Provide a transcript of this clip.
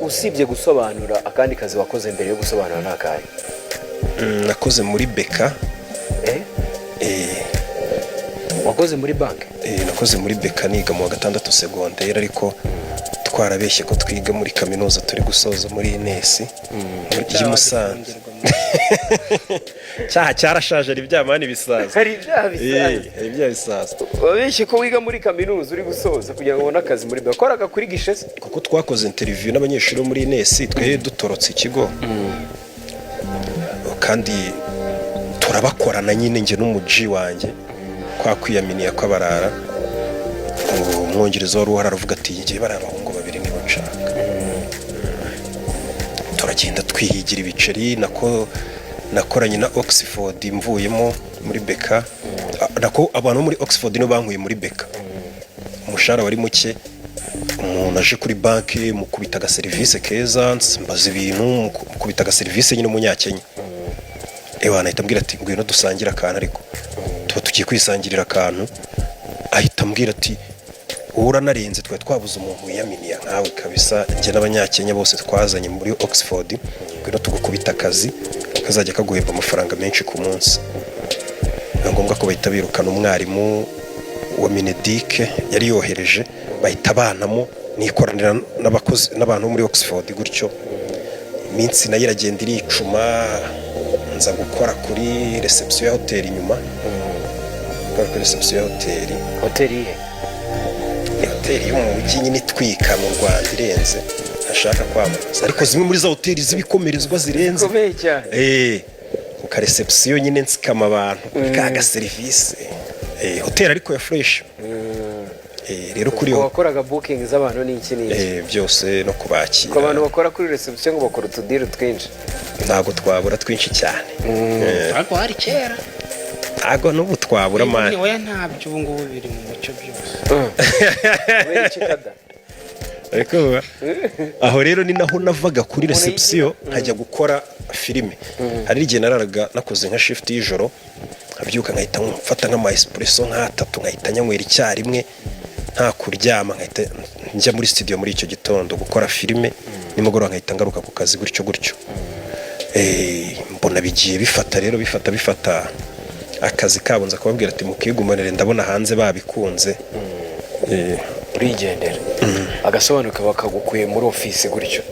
Usibye gusobanura, akandi kazi wakoze mbere yo gusobanura ni akahe? Nakoze muri BK. Eh? Eh. Wakoze muri banki? Nakoze muri BK niga mu wa gatandatu segonderi, ariko twarabeshye ko twiga muri kaminuza, turi gusoza muri INES ry'i Musanze. Cyaha cyarashaje, ari bya mani bisaza. Hari ibyaha bisaza. Hari ibyaha bisaza. Wabeshye ko wiga muri kaminuza uri gusoza kugira ngo ubone akazi muri banki. Wakoraga kuri guichet se? Kuko twakoze interview n'abanyeshuri bo muri INES, twe dutorotse ikigo kandi turabakorana nyine, njye n'umuji wanjye, kwa kwiyaminiya kw'abarara. Umwongereza wari uhari aravuga ati: "Ngiye, bariya abahungu babiri nibo nshaka." Turagenda twihigira ibiceri. Nako nakoranye na Oxford mvuyemo muri BK. Nako abantu bo muri Oxford nibo bankuye muri BK. Umushahara wari muke. Umuntu aje kuri banki, mukubita agaserivisi keza, mbaza ibintu, mukubita agaserivisi nyine, umunyakenya ewa ahita ambwira ati: "Ngwino dusangire akantu." Ariko tuba tugiye kwisangirira akantu, ahita ambwira ati: "Wowe uranarenze, twari twabuze umuntu wiyaminiya nkawe kabisa, njye n'abanyakenya bose twazanye muri Oxford. Ngwino tugukubita akazi kazajya kaguhemba amafaranga menshi ku munsi." Biba ngombwa ko bahita birukana umwarimu wa MINEDUC yari yohereje, bahita banamo nikoranira n'abakozi n'abantu bo muri Oxford gutyo. Iminsi nayo iragenda iricuma, nza gukora kuri reception ya hoteli inyuma, gukora kuri reception ya hoteli. Hoteli iyihe? Ni hoteli yo mu mujyi nyine itwika mu Rwanda, irenze, ntashaka kwamamaza, ariko zimwe muri za hoteli z'ibikomerezwa zirenze. Zikomeye cyane. Ku ka reception nyine, nsikama abantu kuri ka gaserivisi. Hoteli ariko ya fresh. Rero kuri Ubwo wakoraga booking z'abantu n'iki n'iki? Byose no kubakira. Ku bantu bakora kuri reception ngo bakora utudeal twinshi. Ntabwo twabura twinshi cyane. Ariko hari kera. Ntabwo n'ubu twabura mani. Oya, ntabyo, ubu ngubu biri mu mucyo byose. Kubera iki kada? Ariko aho rero ni naho navaga kuri reception nkajya gukora filime. Hari igihe nararaga nakoze nka shift y'ijoro, nkabyuka nkahita mfata nk'ama espresso nk'atatu, nkahita nyanywera icyarimwe nta kuryama, nkahita njya muri studio muri icyo gitondo gukora filime, nimugoroba nkahita ngaruka ku kazi, gutyo gutyo. Mbona bigiye bifata rero, bifata bifata akazi kabo, nza kubabwira ati: "Mukigumanire, ndabona hanze babikunze." Urigendera, agasobanuka bakagukuye muri ofisi gutyo.